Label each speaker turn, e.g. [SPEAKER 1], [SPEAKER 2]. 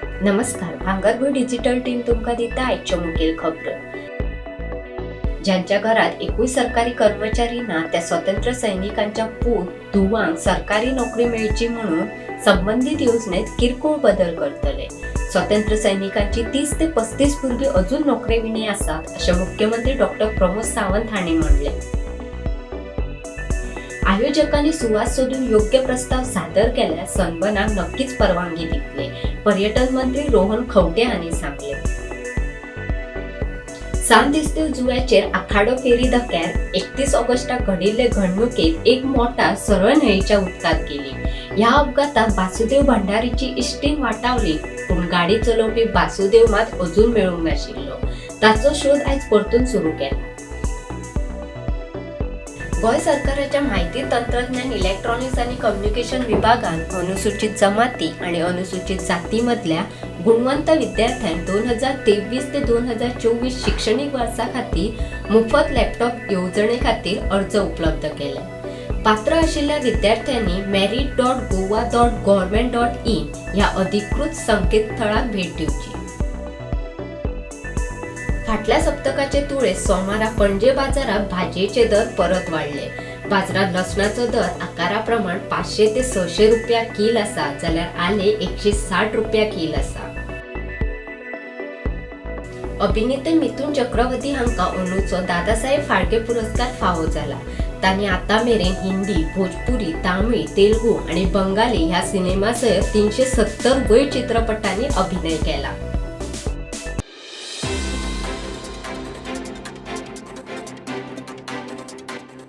[SPEAKER 1] नमस्कार, भांगरभूंय digital team तुमकां दिता आयच्यो मुखेल खबरो. ज्यांच्या घरात एकूय सरकारी कर्मचारी ना त्या स्वतंत्र सैनिकांच्या पूत धुवांक सरकारी नोकरी मेळची म्हणून संबंदीत येवजणेत किरकोळ बदल करतले. स्वतंत्र सैनिकांची 30 ते 35 भुरगीं अजून नोकरेविणे आसात अशें मुख्यमंत्री डॉक्टर प्रमोद सावंत हांणी म्हणलें. आयोजकांनी सुवात सोदून योग्य प्रस्ताव सादर केल्यार सनबर्नाक नक्कीच परवानगी दितले, पर्यटन मंत्री रोहन खंवटे हांणी सांगलें. सांत इस्तेव जुंव्याचेर आखाडो फेरी धक्यार 31 ऑगस्टाक घडिल्ले घडणुकेंत एक मोटार सरळ न्हंयेच्या उदकांत गेली. ह्या अपघातांत बासुदेव भंडारीची इश्टीण वाटावली, पूण गाडी चलोवपी बासुदेव मात अजून मेळूंक नाशिल्लो. ताचो शोध आयज परतून सुरू केला. गोंय सरकाराच्या म्हायती तंत्रज्ञान, इलेक्ट्रॉनिक्स आनी कम्युनिकेशन विभागान अनुसूचित जमाती आनी अनुसूचित जाती मदल्या गुणवंत विद्यार्थ्यांक 2023 ते 2024 शिक्षणीक वर्सा खातीर मुफत लॅपटॉप येवजणे खातीर अर्ज उपलब्ध केले. पात्र आशिल्ल्या विद्यार्थ्यांनी merit.goa.government.in ह्या अधिकृत संकेतथळाक भेट दिवची. फाटल्या सप्तकाचे तुळेत सोमारा पणजे बाजारात भाजयेचे दर परत वाडले. बाजारात लसणाचो दर आकारा प्रमाण 500 ते 600 रुपया कील आसा, जाल्यार आले 160 रुपया कील आसा. अभिनेते मिथुन चक्रवर्ती हांकां अंदूचो दादासाहेब फाळके पुरस्कार फावो जाला. तांणी आतां मेरेन हिंदी, भोजपुरी, तामीळ, तेलुगू आनी बंगाली ह्या सिनेमा सयत 370 वयर चित्रपटांनी अभिनय केला.